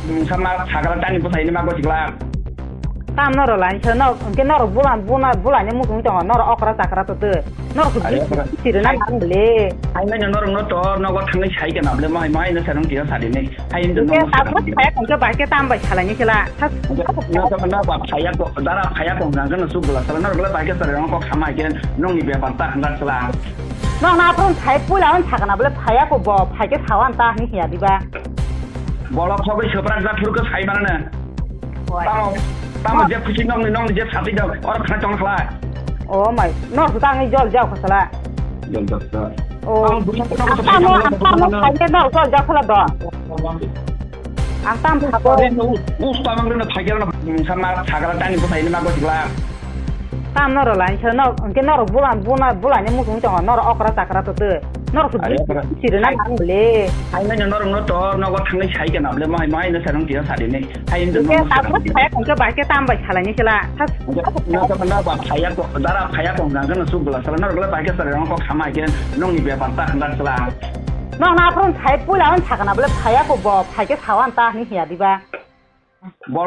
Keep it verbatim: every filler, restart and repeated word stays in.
Mungsa ma sakra tani bwsai ni ma gosikla. Tam norok lai se norok, hwnkhe norok bula, bula, bula ni muchung tongo, norok okra chakra to twi. Norok Are okra. Siri na Hai. Nang le. Hai nai norok no to nogo thangwi sai kana ble, mai, mai no sarung tiya sadi ni. Hai no Hwnkhe no tabuk sarung tiya. Phaya hwnkhe bai khe tam bai salai ni sila. Thas. Hwnkhe no to no ba phaya ko, dara phaya ko nang no suk bula sala norok le bai khe sari rong ko khama ke nong ni bepar ta hangak sala. Nong na phone sai pula on sakana ble phaya ko bo phai khe sawan ta ni hiya diba. Bolok hogwi soprak jak phuru khe sai mana ne. Oi. Tamo, tamo Oh. Je khusi nongni, nongni je sati jak, oro khna tong khlai. Oh mai, nor su tang jol jao khosala. Jol jak sa. Oh. Ang bukan Ang tamo, ang tamo, ang tamo. Phai khe nor jol jao khala do. Ang tam thabo. Us tamang rena phai khe na, sama sakala tani bwsai ni ma gosikla. Tam norok lai se norok, hwnkhe norok bula, bula, bula ni muchung tongo, norok okra chakra to twi. Norok Are okra. Siri na Hai. Nang le. Hai nai norok no to nogo thangwi sai kana ble, mai, mai no sarung tiya sadi ni. Hai no Hwnkhe no tabuk sarung tiya. Phaya hwnkhe bai khe tam bai salai ni sila. Thas. Hwnkhe no to no ba phaya ko, dara phaya ko nang no suk bula sala norok le bai khe sari rong ko khama ke nong ni bepar ta hangak sala. Nong na phone sai pula on sakana ble phaya ko bo phai khe sawan ta ni hiya diba. Bolok